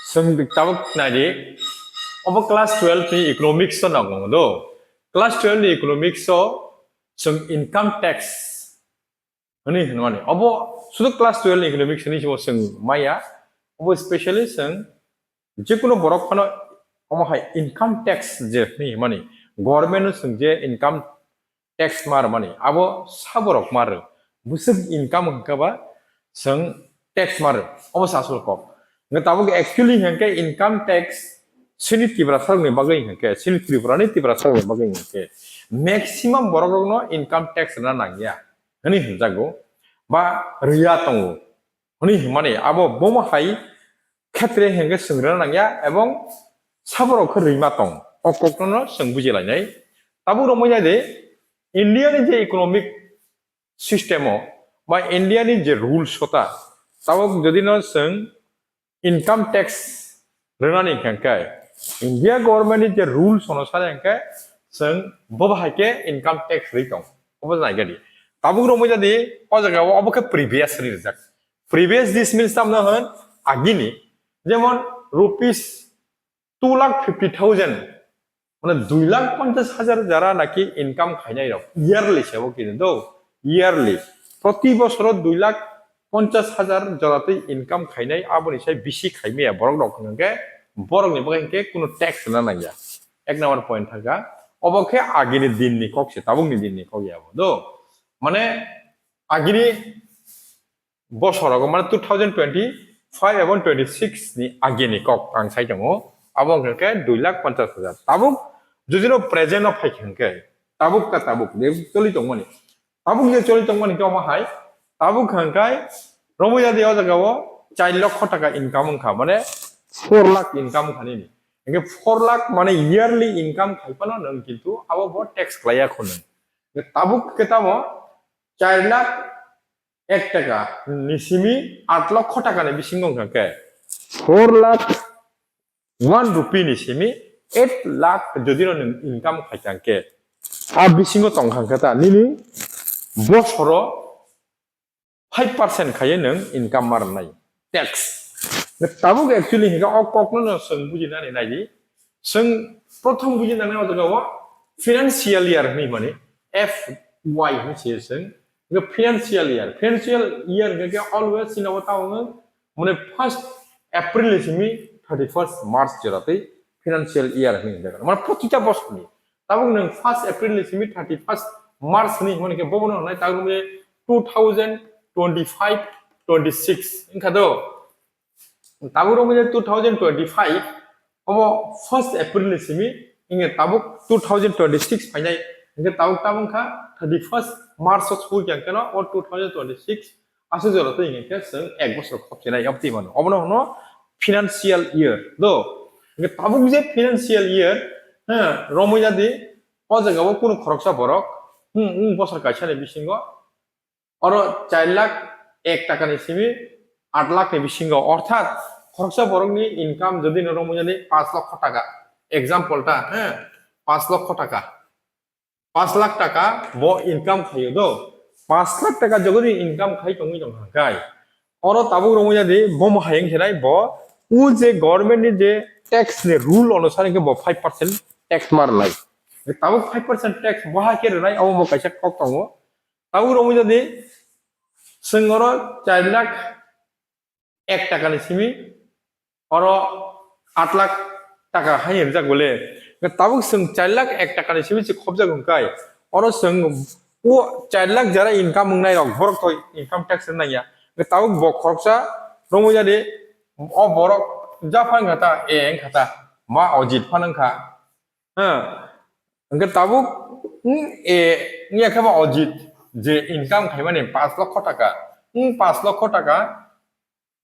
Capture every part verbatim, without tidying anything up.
Chwng tabuk naidi, obo class twelve ni economics o nango do. Class twelve ni economics o chwng income tax hwnwi hwnmani. Obo sudu class twelve ni economics hwnwi se chwng maya. Obo specially chwng jekunu borok phano omo hai income tax je hwnwi hwnmani, government no chwng je income tax ma rwmani, abo saborok ma rw. Bwswk income hwnkha ba chwng tax ma rw. Obo se asol kok. Hwnkhe tabuk actually hwnkhe income tax chini Tiprasarokni bagwi hwnkhe, chini Tripurani Tiprasarokni bagwi hwnkhe maximum borokrokno income tax rwna nangya hwnwi hwnjago ba rwya tongo. Hwnwi hwnmani abo bomo hai khetre hwnkhe chwng rwna nangya ebong saborok khe rwima tong. O kokno chwng bujilainai. Tabuk romwi nai de, India ni je economic system o ba India ni je rules o ta, tabuk jodi no chwng income tax rwnani hwnkhe, India government ni je rules ono sari hwnkhe chwng bo bahai khe income tax rwi tong. Obo nai gadi. Tabuk romwi jadi o jaga o obo khe previous rijak. Previous this means tamno hwn agini, jemon rupees two lakh fifty thousand, mane dui lakh ponchash hajar jara naki income khainai rok yearly sebo kini do, yearly proti bosoro dui lakh ponchash hajar jora twi income khainai, aboni sai bisi khaimaya borok rok hwnkhe borok ni bagwi hwnkhe kuno tax rwna nangya. Ek number point thangkha, obo khe agini din ni kok se, tabuk ni din ni kok ya bo do, mane agini bosorogo, mane two thousand twenty-five ebong twenty-six ni agini kok ang sai tongo, abo wngkha khe dui lakh ponchash hajar. Tabuk jodi no present no phai khe hwnkhe, tabuk ka tabuk je choli tongmani, tabuk je choli tongmani khe omo hai, tabuk hwnkhe romwi jadi o jaga o char lokho taka income wngkha, mane four lakh income wngkha nini. Hwnkhe four lakh mane yearly income khai phano nwng kintu abo bo tax khlaiya kho nwng. Tabuk khe tamo char lakh ek taka ni simi aat lokho taka ni bisingo wngkha khe four lakh one rupee ni simi eight lakh jodi no nwng income khai kha khe, a bisingo tong kha khe ta nini bosoro five percent khaiye nwng income ma rwnai tax. Tabuk actually hwnkhe o kokno no chwng bujinani naidi. Chwng prothom bujinani o jaga o financial year hwnwi mani F Y hwnwi se chwng. Hwnkhe financial year, financial year hwnkhe always chini o tamo mane first April ni simi thirty first March jora twi financial year hwnwi hwnjak. Mane protita bosor ni tabuk nwng first April ni simi thirty first March hwnwi hwnmani khe bobono hwnai tabuk romwi two thousand twenty-five twenty-six wngkha do. Tabuk romwi two thousand twenty-five omo first April ni simi, hwnkhe tabuk two thousand twenty-six phainai, hwnkhe tabuk tabuk wngkha thirty first March o soi khe keno o two thousand twenty-six aswk jora twi hwnkhe chwng ek bosor khop chenai abtwi mano. Obono hwno financial year do. Hwnkhe tabuk je financial year, ha, romwi jadi o jaga o kunu khoroksa borok, hmm, hmm, bosor kaisa ni bisingo oro char lakh ek taka ni simi aat lakh ni bisingo, orthat khoroksa borok ni income jodi no romwi jadi paanch lokho taka, example ta, ha, paanch lokho taka. Paanch lakh taka bo income khaio do. Paanch lakh taka jodi income khai tongwi tong kha kai, oro tabuk romwi jadi bo mo hayeng khenai bo, u je government ni je tax ni rule onusar hwnkhe bo five percent tax ma rwnai. Tabuk five percent tax bo hai khe rwnai, abo bo kaisa kok tongo. Tabuk romwi jadi chwng oro char lakh ek taka ni simi oro aat lakh taka hai rijak bole. Tabuk chwng char lakh ek taka ni simi se khobjak hwnkhe oro chwng o char lakh jara income wngnai rok borok to income tax rwna nangya. Tabuk bo khoroksa romwi jadi o borok ja phang kha ta, e wng kha ta, ma Ojit phano wng kha. Ha, hwnkhe tabuk, hmm, e, wngya khe ba Ojit je income khaimani paanch lokho taka, hmm, paanch lokho taka,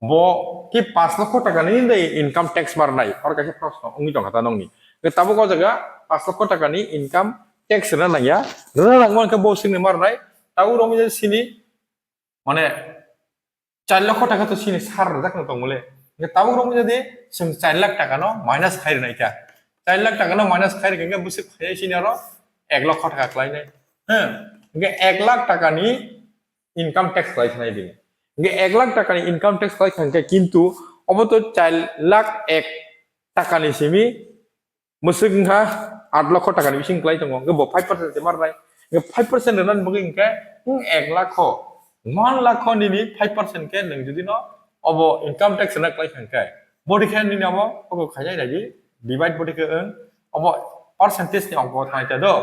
bo ki paanch lokho taka ni de income tax ma rwnai, oro kaisa proshno wngwi tongkha ta nokni. Hwnkhe tabuk o jaga paanch lokho taka ni income tax rwna nangya, rwna nangma hwnkhe bo swkni ma rwnai, tabuk romwi sini mane char lokho taka to sini sar rwjak no tongmole. Hwnkhe tabuk romwi jadi chwng char lakh taka no minus khai rwnai kha. Char lakh taka no minus khai rwkha hwnkhe bwswk phai sini aro ek lokho taka khlainai. Ha? Hwnkhe ek lakh taka ni income tax khlai khanai bini. Hwnkhe ek lakh taka ni income tax khlai kha hwnkhe kintu Obo to char lakh ek takani simi mwswk wngkha aat lokho takani bising kwlai tongo, hwnkhe bo five percent se marnai. Hwnkhe five percent rwnani bagwi hwnkhe wng ek lakho, one lakho nini five percent khe nwng jodi no obo income tax rwna kwlai kha hwnkhe, bodi khe nini obo obo khainai naidi, divide bodi khe wng obo percentage ni ongko thanai ta do.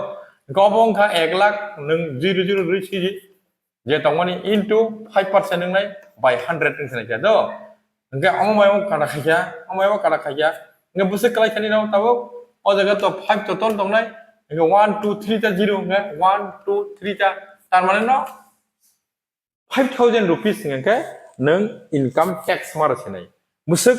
Hwnkhe obo wngkha ek lakh, nwng zero zero rwi siji je tongmani into five percent wngnai by hundred wng sinai kha do. Hwnkhe omo mai omo kada khaikha, omo mai omo kada khaikha. Hwnkhe bwswk kwlai khani no tabuk o jaga to five to ton tongnai. Hwnkhe one, two, three ta zero hwnkhe one, two, three ta. Tar mane no five thousand rupees hwnkhe nwng income tax mara sinai. Bwswk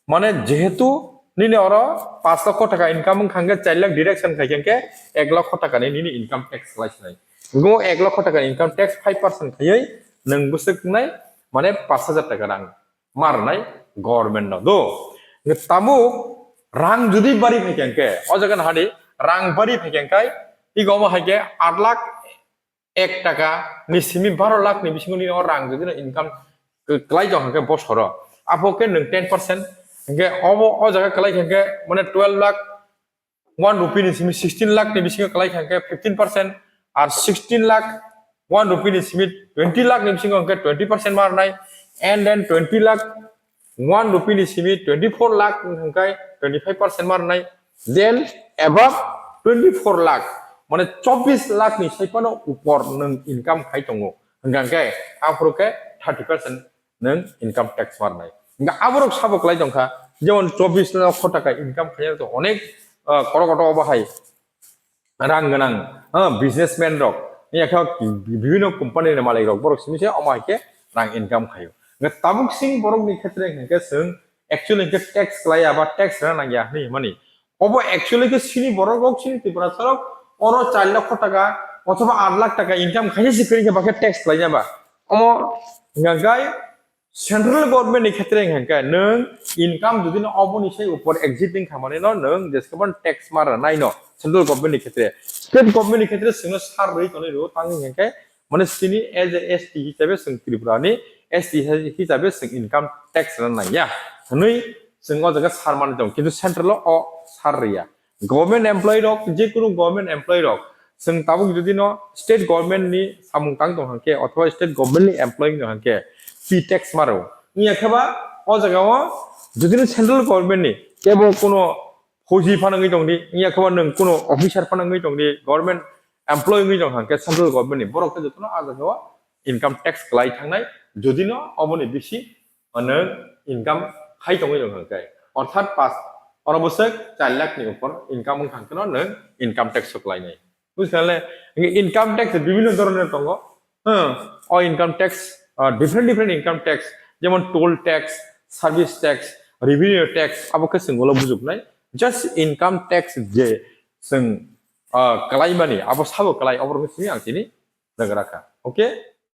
mane jehetu nini oro paanch lokho taka income wngkha hwnkhe char lakh deduction khaikha hwnkhe ek lokho takani nini income tax kwlai sinai. Bo ek lokho takani income tax five percent khaiwi nwng bwswk wngnai mane paanch hajar taka rang marnai government no do. Tabuk rang jodi bari phaikha hwnkhe, o jaga nahadi rang bari phaikha hwnkhe, ego omo haikhe aat lakh ek taka ni simi baro lakh ni bisingo nini o rang jodi no income kwlai tong hwnkhe bosoro, apo khe nwng ten percent hwnkhe obo o jaga kwlai kha hwnkhe mane twelve lakh one rupee ni simi sixteen lakh ni bisingo kwlai kha hwnkhe fifteen percent, ar sixteen lakh one rupee ni simi twenty lakh ni bisingo hwnkhe twenty percent marnai, and then twenty lakh one rupee ni simi twenty four lakh hwnkhe twenty five percent marnai, then above twenty four lakh, mane chobbish lakh ni sai phano upor nwng income khai tongo, hwnkhe aphuru khe thirty percent nwng income tax marnai. Hwnkhe aborok sabo kwlai tongkha, jemon chobbish lokho taka income khaiya to onek, ah, kotor kotor obo hai rang gwnang, ah, businessman rok, yakha bibhinno company ni malik rok, borok simi se omo hai khe rang income khaio. Hwnkhe tabuk sing borok ni khetre hwnkhe chwng actually hwnkhe tax kwlaiya ba tax rwna nangya hinwi hwnmani. Obo actually khe sini borok rok, sini Tiprasa rok oro char lokho taka othoba aat lakh taka income khaisa se kwrwi khe bakhe tax kwlaina ba. Omo hwnkhe central government ni khetre hwnkhe nwng income jodi no oboni sai upor exit wngkha mane no nwng jeskeban tax mara nai no central government ni khetre. State government ni khetre chwngno sar rwi tonwi rwo tangwi hwnkhe mane sini as a S T hisabe chwng Tripura ni S T hisabe chwng income tax rwna nangya hwnwi chwng o jaga sar mani tongo, kintu central o o sar rwya. Government employee rok, je kunu government employee rok, chwng tabuk jodi no state government ni samung tang tong hwnkhe othoba state government ni employee wng hwnkhe P tax maro. Wngya khe ba o jaga o jodi no central government ni kebo kuno phoji phano wngwi tong di, wngya khe ba nwng kuno officer phano wngwi tong di, government employee wngwi tong hwnkhe central government ni, borok khe jotono a jaga o income tax kwlai thangnai, jodi no oboni bisi nwng income khai tongwi rw hwnkhe, orthat pas, oro bwswk char lakh ni upor income wng thang kheno nwng income tax o kwlainai. Bujikha le, income tax bibhinno doroner tongo, hmm, o income tax, ah, different different income tax, jemon toll tax, service tax, revenue tax, abo khe chwng ulo bujuknai. Just income tax je chwng, ah, kwlaimani, abo sabo kwlai, oborokno simi ang tini nagra kha. Okay?